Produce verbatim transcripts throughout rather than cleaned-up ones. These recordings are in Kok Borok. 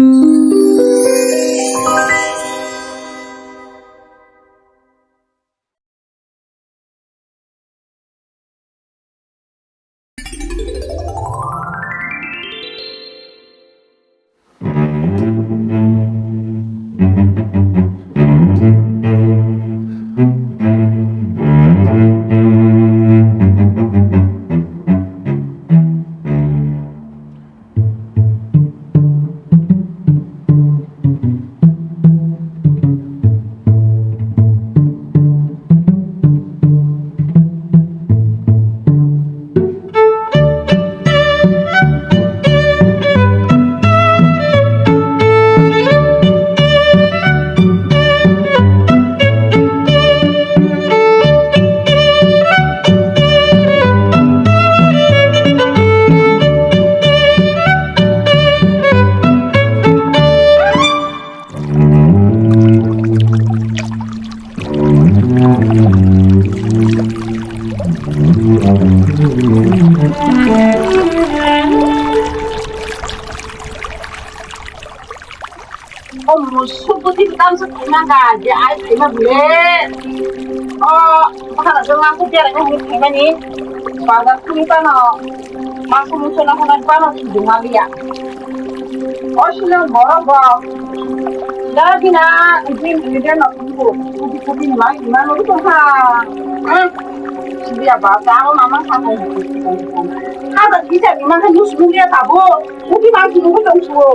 O musuk bwtwi bwtang se khaima ga je ai khaima bwle. O bwkhara jwk ma khe berai na hinwi khaimani bazar thangwi phano mangso muiso no hwnwi phano thwdwng ma liya. O sino borok bo da bina jin jin no kubu kubu kubu ni ma ima no tong kha. Biya ba ta o mama kha kha. Kha da bisa ima kha nus nus ya tabo. Uti bang sini uti tong suo.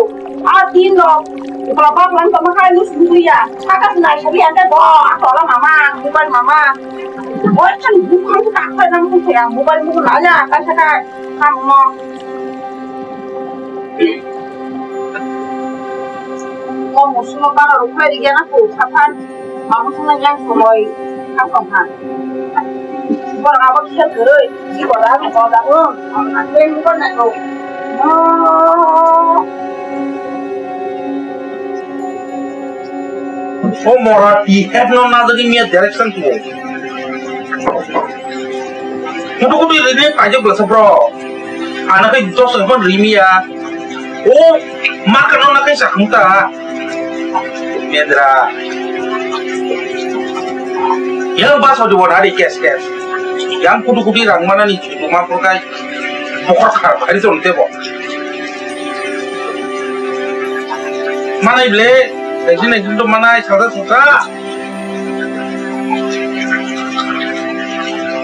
A tin lo. Kalau bak lang tong kai nus nus ya. Kaka senai sabi anda bo. Aku ala mama, bukan mama. Boy kan bukan tak apa nang tu ya. Bukan bukan aja kan sana. Kamu mau. Kamu semua kalau rumah di sana tu kapan? Mama sana yang semua. Kapan? Borok abo khe kwrwi, si borok abo koda, um, ang khe nukar nai kho. Oh. O mora pi hep no na dagi miya direction tuo. Kudu kudu rini pajak belasa bro. Anak ke dos ekon rimiya. O maka no na kai sakung ta. Mendra. Yang bas hodi won hari kes kes. Yang kudu kudu rang mana ni chutu ma purkai. Bokor khar hari ton tebo. Manai ble, ekdin ekdin to manai sada suka.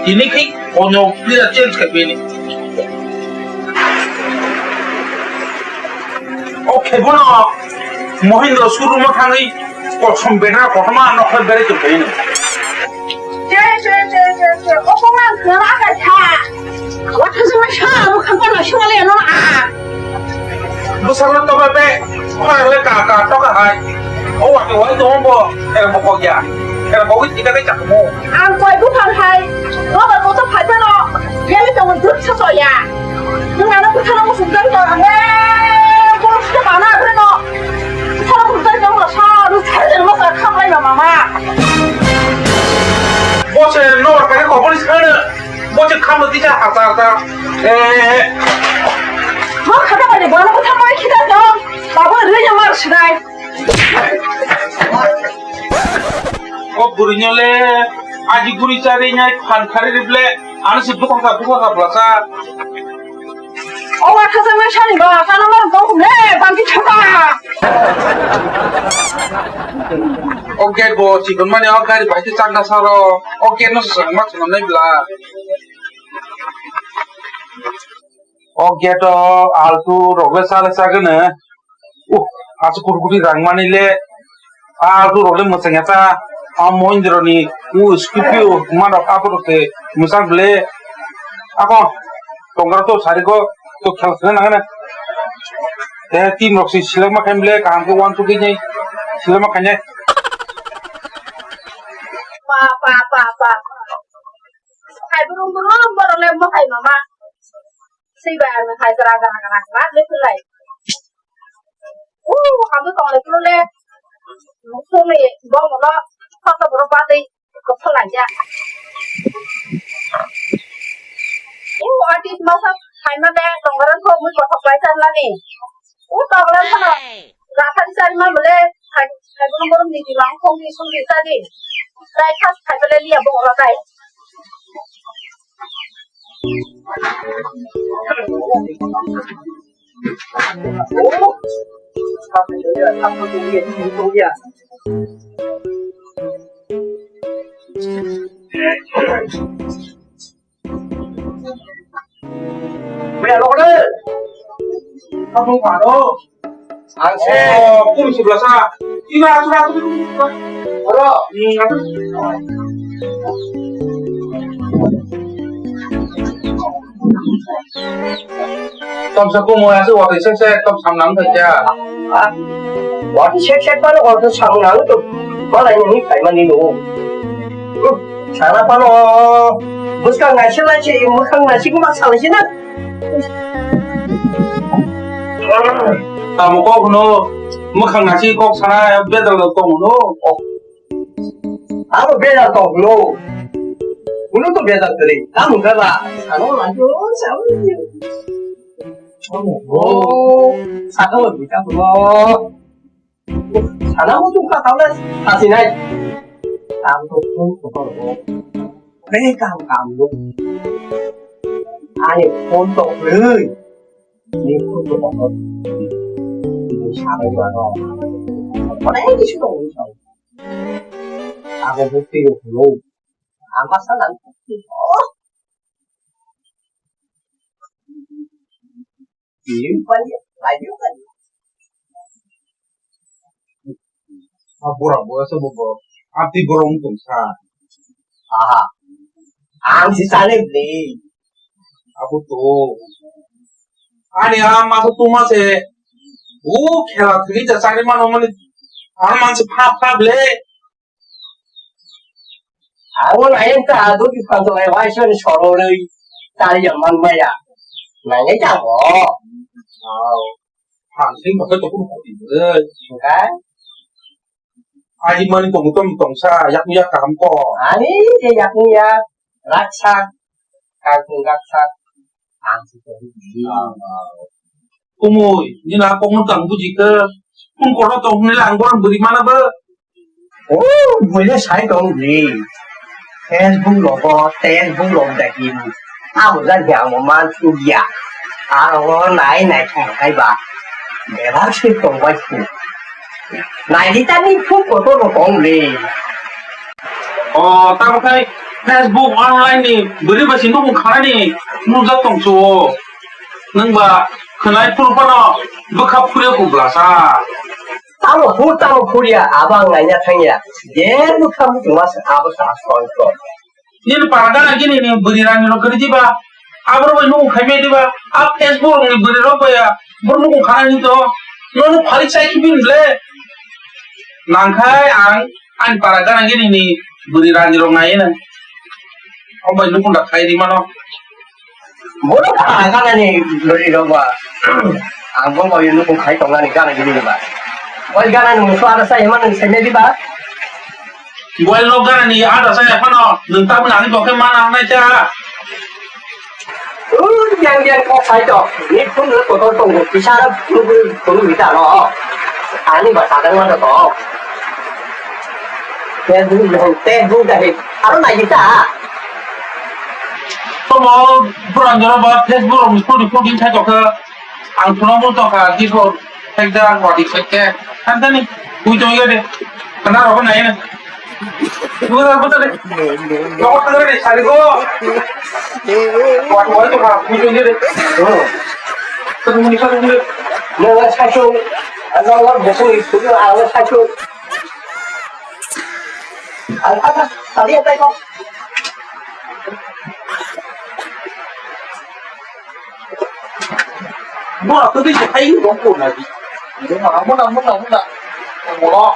Ini kai onyo pila change kai bini. O khebono Mohindra showroom o thangwi kosom bedra kotorma nokha berai tongphai no. Je, je, je, je, je, o koma khna ma ka kha. Wa thajak ma sa, abo khangpa na shwmale ano a. Bwsarno tobe be, khorang le ka ka toka hai. O wa ke wai tong bo, er bo kok ya. Er bo wi thika kai chakmo. Ang koi buphang hai. Bo ba ko to phai phano. Yali tong dut sa to ya. Nwng ano bwthano muchung tang tong, eh, borok sita bana aphre no. Bwthano muchung tang tong, sa, nwng sa, nwng sa, khamlai ma mama. Bo se no, kare ko, bo ni sana. Bo se khamlo tisa, hata, hata. Eh. Bo khata bani, bo ano bwthano mai khita tong. Babo rwi no mar sinai. O bwrwino le aji guri chari nai phan khari rible, ano se bwthang kha, bwthang kha bwlasa. O wa thajak nai sani ba, sana mar tong ne, banti chota. O gate bo chikon mani o gari bai te chakna saro, o gate no se ma chana nai bla. O gate o altu rok le sale sagene. Uh, asu kutu kutu rang mani le. Altu rok le mwchang ya ta. A Mahindra ni. U Scorpio ma rok apo rok te mwchang ble. Ako tongkar to sari ko to khel khel nang na. Te team rok si select ma khem ble kaham ke one two ke nai. Select ma khem nai. Pa, pa, pa, pa. Hai burung burung borok le mo hai mama. Sibai ang hai jora jora jora jora le kulai. Uh, kamu tong le kulu le. Musu ni bong no. Kota borok bati. Kota laja. Uh, ati masa hai ma le tong ran ko mu kotok lai jan lani. Uh, tong ran kono. Ma bole khai khai bole borok ni dimang khong di song di sa di. Tai khas khai bole liya bo ora tai. Maya rok de. Kamu paro. Ang se. Oh, pun sebelah sana. Ina, ina, ina. Oro. Hmm, ina. Tom sa kumo ya se wati sek sek tom sam nang thai ja. Ah, wati sek sek pano wati sam nang to. Malai ni kai mani no. Sana pano. Buskang nai se lai se, mukhang nai se kuma sa lai se na. Tamo kok no, mukhang nasi kok sana bedal kok no. Abo bedal kok no. Uno to bedal kare. Tamo kaba. Ano lajo sa. Oh, saka lo kita bro. Sana mo tung ka tawle. Asi nai. Tam to tung ko. Re kam kam lo. Ani phone to play. Ni phone to ko. Ni sabai ba no. Kone ni su to ni sa. Ako bukti ko lo. Ama sa lang. Oh. Ni pa ni. Laju kan. A bora bora sa bo bo. Abdi borong tong sa. Aha. Ang si sale ble. Abo to. Ani a ma to tuma se. O khela thili ja sari mano mani. A man se pha pha ble. Ang nai ta do di pha to ai wai son soro rei. Tari ya man maya. Nai ngai ja bo. Wow. Pha sing ba to ko ko di. Enggak. Aji mani tong tong tong sa yak yak kaham ko. Ani je yak yak raksa, kakung raksa, ang si tong di. Kumui, ni na kong tang buji ke. Pun kono tong ni lang bor buri mana be. Oh, buri sai tong di. Facebook logo, Facebook log dagi. Abo jan hi ang man sugya. Ang nai nai thong kai ba. Bebak se tong bai su. Nai di ta ni phu ko to no tong le. O, ta kai Facebook online ni buri ba sinu khana ni nujak tong su. Nang ba khnai phuru phano bwkha phuru ko blasa. Tamo phur tamo phurya abang nanya thangya. Je bwkha muchungma se abo sa soi ko. Nini para gana gini ni bwrwi rani rok kwrwi diba? Aboro bai nukung khaimai diba? A Facebook rok ni bwrwi rok bai ya. Boro nukung khanani to. Nono phalik sai khibin ble. Nangkhai ang ani para gana gini ni bwrwi rani rok nai na. O bai nukung da khai ri mano. Boro para gana ni bwrwi rok ba. Ang bo bai nukung khai tong nani gana gini ba. Oi gana ni musu ada sai ma nang sai diba? Boy logar ni ada saya phano nung tamu nani boke mana nai cha. Uh, yang yang kok sai to. Ni pun lu kotor tong ko kisara pun pun kita lo. Ani ba sadang mana to. Teh bu teh bu dah. Aro nai kita. Tomo puran jora ba Facebook ro musu di pun sai to ke. Ang phone mo to ka di ko. Ekda wadi seke. Tantani. Ui to yode. Kana ro na yene. Ui ro ko de. Ro ko de sari ko. Wa wa to ka. Ui to yode. Ko ni ka ni. Mo wa sa cho. Ana wa bo ko ni ko a wa sa cho. Al ata. Tadi apa ko? Mura kwtwi se hai rong ko na di. Mura mura mura mura. Mura.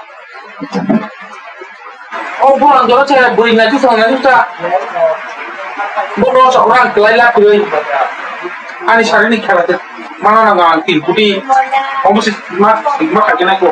O mura jora se bui na ju sa na ju sa. Mura sa orang kelai la kelai. Ani sari ni khela te. Mana na ngang tin kuti. Omo si ma ma ka kena ko.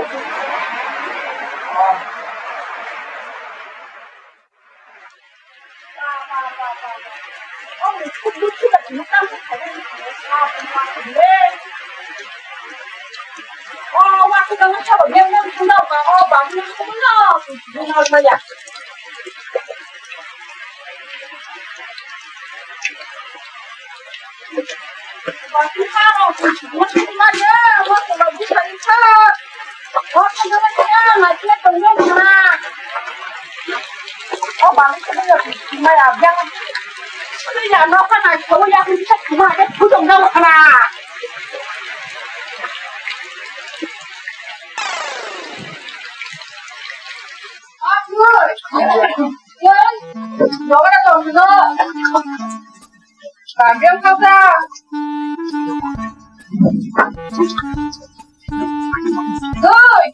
Oi.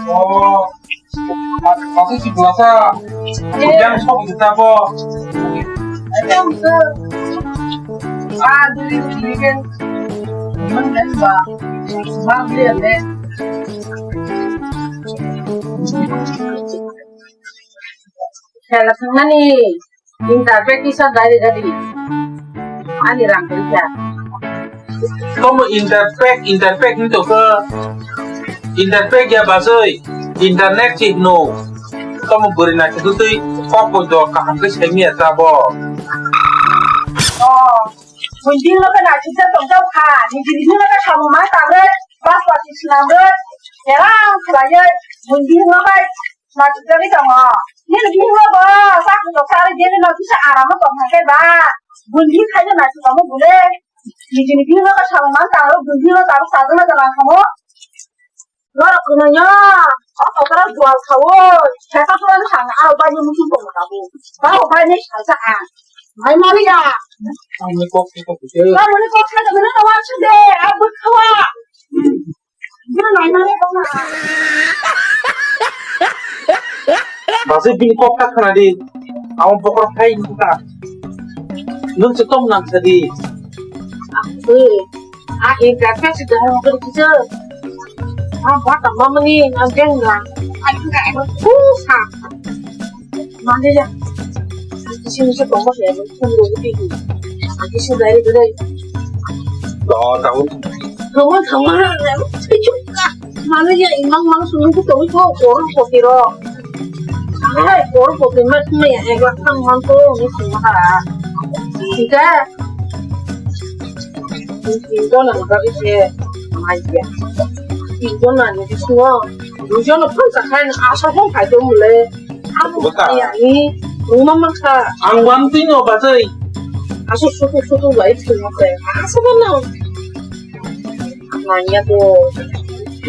Oh, aku si biasa. Yang sok kita po. Ayo, sir. Ah, dulu, dulu, kan. Memang kan, Pak. Bang, dia, deh. Saya langsung nani. Interface kisa dari dari. Ani rang kerja. Kamu interface, interface itu ke interface ya basoi. Internet sih no. Kamu beri nak itu tuh kok bodoh kaham ke semi ya sabo. Oh, mungkin lo kena kita tong jauh kan. Ini jadi lo kena sama mata bre. Pas pas Islam bre. Serang selaye. Mungkin lo kai. Naisik jagwi tongo. Nini bihikno bo sak butok sa rw jeni no kisa aramo tong thang khe ba. Buini khai no naisik tongo bule. Nijini bihikno khe samung man tang rw, buini bihikno tabuk sajagna jala thango. Norok kwnwi no. O kotora dual sao. Sesa sura ni sanga aro bai ni muchung tongo tabuk. Ba o bai ni salsa ang. Bai mani ya. Ang ni kok kok kok. Ba mani kok kok kok no wa chide. Abut khawa. Basi bini kok ta khna di. Amo bokor khai ta. Nung se tom nang sa di. Aku. Ah, ini berapa sudah hampir kita. Ah, buat apa mani? Nanti enggak. Aku enggak enak. Susah. Mane ya. Kisi misi tongma khe, phone rwgwi twi. Kisi dai rwgwi. Lo, tamo. Tongma, tongma, twi chukka. Mane ya, imang mang sunu ku tongwi ko, kor poti ro. Hai, kor poti ma, ma ya, ek lakh thang man to, ni sunu ha. Tiga. Tiga na, tiga ise, ma ya. Tiga na, ni sunu. Duijon no phang sa khai, asa phang khai to mule. Abo kaya ni, ruma makha. Ang wan twi no bajai. Asu sutu sutu bai twi no khe. Asa ba no. Nanya to.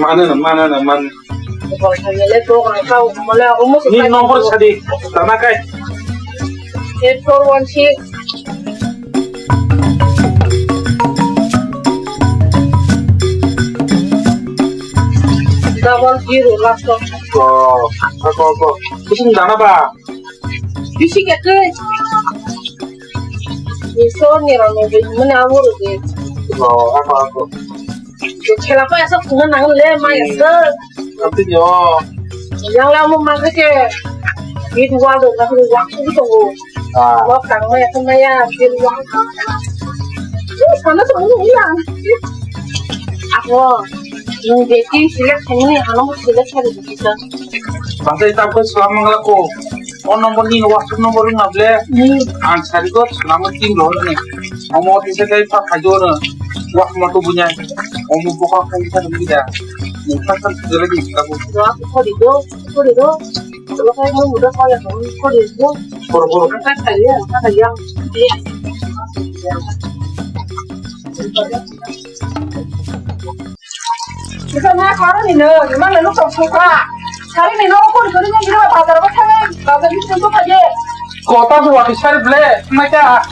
Mana na, mana na, man. Ko kanya le to ka ka mole omo. Ni number sadi. Tana kai. Eight four one six. Double zero last. Ko, ko, ko. Kusum dana ba. Bisi khe twi. Ni so ni rang ni mana amo ro de. Ko, ako, ako. Khela pa asa kuna nang le ma asa. Ati yo. Yang la mo ma ke. Bit wa do na wa ku to. Ah. Wa kang ma ya ku na ya bit wa. Sana to ni ya. Ako. Nung beti select ni ano select hari kita. Bangsa ita ko selama ngala ko. Phone number ni WhatsApp number ni nable. Hmm. Ang sari ko selama tin lo ni. Omo tise kai pa khajo na. Wah, ma to bunya. Omo boka khai ta ni da. Ni ta ta jere di ta ko. Wa ko di do, ko di do. Lo kai mo muda ko ya ko di do. Bor bor. Ka ka ya, ka ka ya. Bisa na karo ni no, ni mang lo sok sok ka. Kari ni no ko ko ni ni bazar ba kha, bazar ni sok ka ye. Kota so wa sari ble, ma ka.